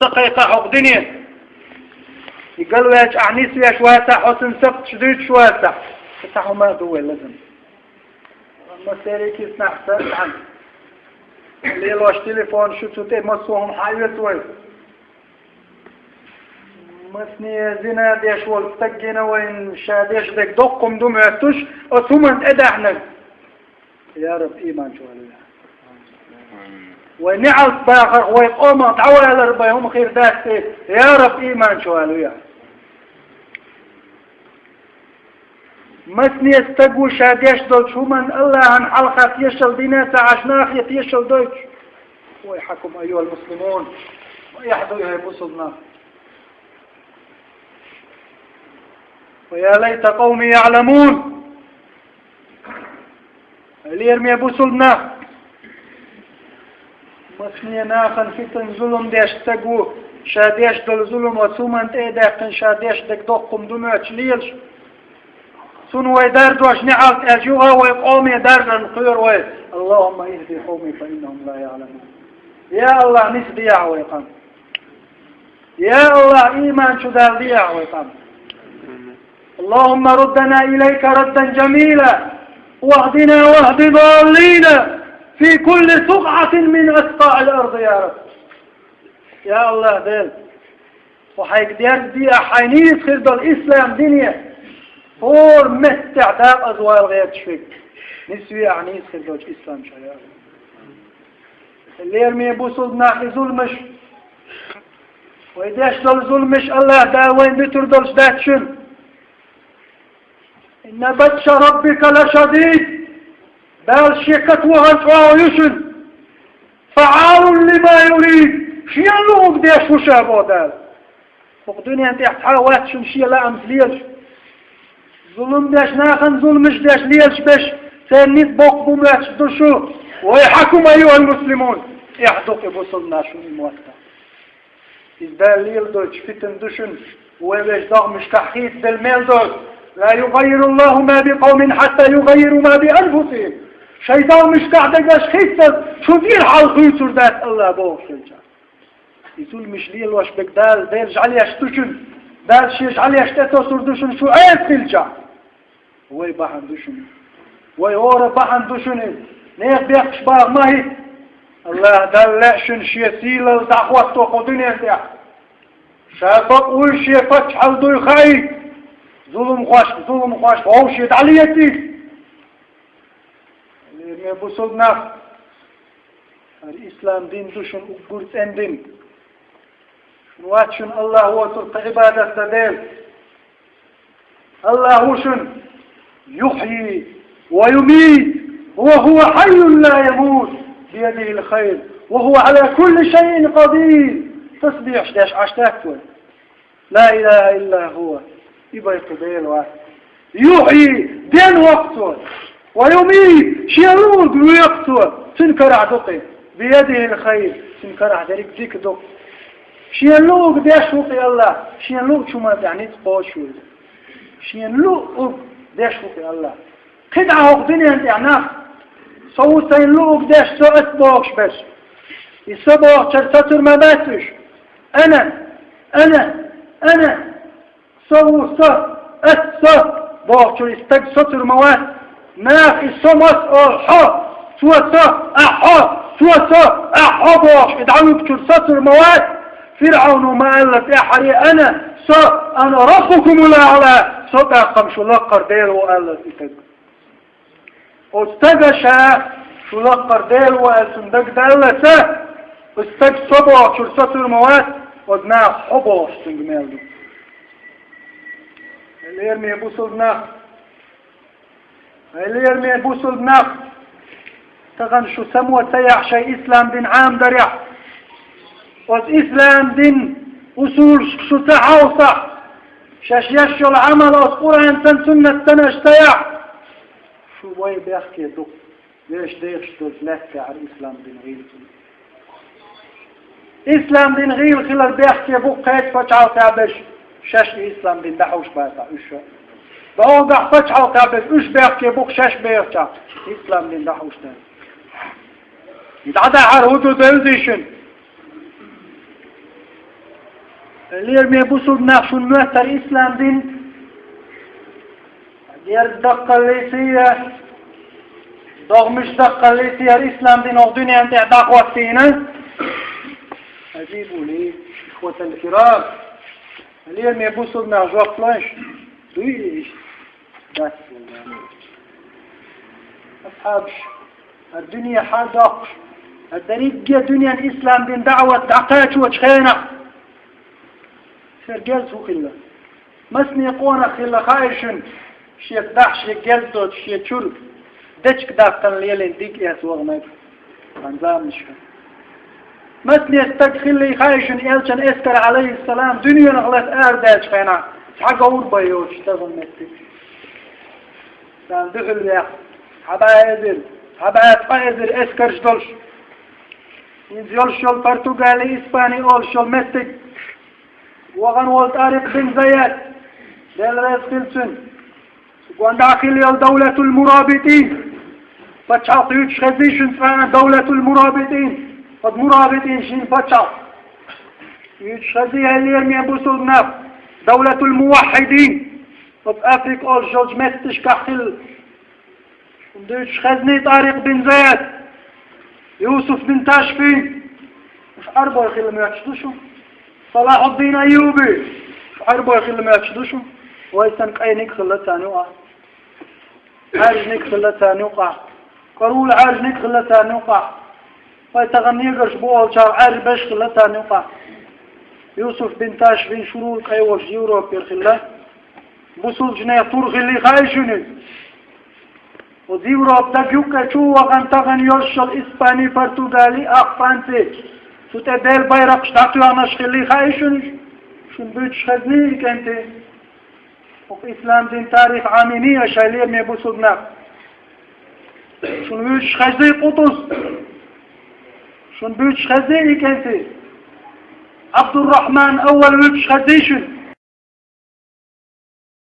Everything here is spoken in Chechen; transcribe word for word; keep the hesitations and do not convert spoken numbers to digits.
кхайкха хьо дуьне. И галваьлча ахь нисвеш вацахь, хьо цун сакхташ дуьйцуш вацахь. Цхьа хӀума а ду вай лазам. Амма серикис нах санна, лелош телефон шу цу тӀе массо хӀума хьаоьцу вай. Масне зина деш волу стаг гина вайн ша деш дерг доккха хӀума ду моьттуш, оцу хӀуманна тӀедаьхьнарг. Я Раб, ийман чу валуьйла. Вай неӀалт бахарх, вай къомах дӀавалар бен хӀума хир дац те, я Раб, ийман чу валуьйла. Масне стаг ву ша деш долчу хӀуманна Аллахьан хьалха тешал дина ца Ӏаш, нахе тешал дойтуш. Вай хьакум, айюхал муслимун, ма эхь ду хӀай бусулба нах. Ва я лайта къавми яъламун. Лераме бусулба нах. Масне нахана фитан зулум деш стаг ву, ша деш долу зулум оцу хӀуманна тӀе а даьккхина, ша деш дерг доккха хӀума ду моьттуш лелаш. Цунна вай даржош неӀалт аьлча, юха вай къоме даржарна кхоьру вай. Аллахумма ихди къавми фа иннахум ла яъламун. Я Аллах, нисдехьа вай къам. Я Аллах, ийман чу далдехьа вай къам. اللهم ردنا إليك ردا جميلا واهدنا واهد ضالين في كل سقعة من أسقاع الأرض يا رب. Я Аллах, Дела, хьо хьайга дерг де ахь, хьайн нийса хир долу ислам дине, хӀора меттехь дакъаза вала гӀерташ верг, нисве ахь нийса хир долчу ислам чохь, я Аллах. Лераме бусулба нах, и зуламаш, вай деш долу зуламаш, Аллах Дала вайна буьтур долуш дац шуна. Инна батша раббика лашадид. Дала шен катвахар чӀогӀа ю шуна. Фаъалун лима юрид. Шен луург деш ву ша, боху Дала. ХӀокху дуьнен тӀехь цхьа а вац шуна шен лаамца лелаш. Зулум деш, нахана зуламаш деш лелаш берш, церан ницкъ боккха бу моьттуш ду шу. Вай хьакум, айюхал муслимун. Эхь ду-кх и бусулба нах шуна и мотт. Иза Дала леладойтуш фитан ду шуна, вай вешан догӀмашкахь хийцаделла мел долу: ла югаййируллаху ма би къавмин хьатта югаййиру ма би анфусихим. Шайн догӀмашкахь дерг аша хийцалц, шун тӀера хьал хуьйцур дац Аллах, бохуш хилча. И зуламаш лелош берг Дала, Дела жӀаьлеш ду шуна, Дала шен жӀаьлеш тӀетосур ду шуна шу Ӏеса хилча. Вай бахьана ду шуна. Вай хӀора бахьана ду шуна иза. Нехан бехкаш баха ма хӀитта. Аллах Далла лаьа шуна шен сийлалла дӀахӀотто кху дуьнен тӀехь. Ша бакъ вуй, шен паччахьалла дуй хаий. Зуламхошка, зуламхошка вовшийн дӀалетий. Лераме бусулба нах, хӀара ислам дин ду шуна уггар цӀена дин. Шуна вац шуна Аллах воцург кхин Ӏибадат дан Дела. Аллах ву шуна: юхьйи ва юмит, ва хӀува хьаййун ла ямут, биядихил хайр, ва хӀува Ӏала кулли шайин къадир. Тасбихьаш деш Ӏаш дац вай? Ла илаха илла хӀува. И байту Дела вац. Юхьйи, ден воккху Цо. Ва юмит, шен луург воькху Цо. Цуьнан карахь ду-кх и. Биядихил хайр, цуьнан карахь дерриг дика ду-кх. Шен луург деш ву-кх и Аллах, шен луучу хӀуманна тӀехь ницкъ кхочуш ву иза. Шен луург деш ву-кх и Аллах. КхидӀа хӀокху дуьнен тӀехь нах, со ву сайн луург деш, со ас бохуш берш. И со бохучуьра сацур ма бац уьш. Ана, ана, ана. Со ву со, ас со бохучуьра и стаг соцур ма вац. Наха и со мас олу хьо, цо со, ахь хьо, цо со, ахь хьо бохуш и дӀавуьгучуьра соцур ма вац. ФирӀавно ма аьлла тӀаьххьара: «Ана, со, ана раббукумул аъла, со тӀаккха шу лакхара Дела ву», аьлла и стаг. Оцу стага ша шу лакхара Дела ву аьлла цунна дагадаллалц, оцу стага со бохучуьра соцур ма вац, оцу наха хьо бохуш цуьнга мел ду. Лераме бусулба нах, лераме бусулба нах, тахана шу само ца яхь шайн ислам дин Ӏамадарехь, оцу ислам дин усулашка шу ца хьовсахь, шаьш еш йолу Ӏамал оцу Къуръанцан, суннатцан аша ца яхь, шу вай бехке ду-кх, вешан дехаш долчу лаьттахьара ислам дин гӀийла хилар. Ислам дин гӀийла хилар бехке бу-кх кхечу пачхьалкхехь берш, шаьш и ислам дин дӀахьуш бацахь уьш. ДӀогахь пачхьалкхехь берш, уьш бехке бу-кх шаьш бехачохь ислам дин дӀахьуш дерг. И дӀадахьар хӀун ду девзий шуна? Лераме бусулба нах, шун моьттар ислам дин, дерг даккхаллица я, догмаш даккхаллица яр ислам дин оху дуьнен тӀехь дӀахӀоттийна. Азибули, ихватал кирам. Лераме бусулба нах, жоп лойш дуй иштта? Дац. Асхьабаш, хӀара дуьне хьадоккхуш, хӀара дерриге дуьнен ислам дин даӀват дӀакхачочу хенахь, церан герз хӀун хилла? Масане къонах хилла хаьий шуна, шех дахь, шех герз доцуш, шен чуьра дечиг даккхана лелийна диг эца ваханарг? Цхьана заманашкахь масане стаг хиллий хаьий шуна, элчан эскар, Ӏалайхиссалам, дуьненах латта арадаьллачу хенахь, цхьа говр бан йоцуш тахана меттиг? Царна дуьхьал веха цхьа бӀе эзар, цхьа бӀе ткъа эзар эскарш долуш, иза йолуш йолу Португали, Испани олуш йолу меттиг. Вахана волу Тарикъ бин Заяд, Дела реза хила цунна. Цу гондахь хилла йолу Давлатул Мурабитин пачхьалкх юьйцуш хезний шуна цкъа а? Давлатул Мурабитин, оцу мурабитин шина пачхьалкх юьйцуш хезний, хӀай лераме бусулба нах? Давлатул Муваххьидин, оцу Африка олуш йолчу метташкахь хилла. Шуна дуьйцуш хезний Тарикъ бин Заяд, Юсуф бин Ташфин? Уьш Ӏарбой хилла моьттуш ду шуна? Салахьуддин Айюби? Уьш Ӏарбой хилла моьттуш ду шуна? Вай санна кӀайниг хилла царна юкъахь, Ӏаьржаниг хилла царна юкъахь, кӀорула Ӏаьржаниг хилла царна юкъахь. Вай тахана неграш бу олучарах Ӏаьржа берш хилла царна юкъахь. Юсуф бин Ташфин шурула кӀай волуш Европера хилла. Бусулбанех тур хиллий хаьий шуна иза? Оцу Европа даг юккъе чу а вахана, тахана йолуш йолу Испани, Португали, ах Франци, цу тӀе Делан байракхаш дӀатоьхнарш хиллий хаьий шуна иза? Шуна буьйцуш хезний и кӀентий? ХӀокху ислам дин тарих Ӏамийний аша, хӀай лераме бусулба нах? Шуна вуьйцуш хезний Къутус? Шуна буьйцуш хезний и кӀентий? Ӏабдуррахьман Аввал вуьйцуш хезний шуна?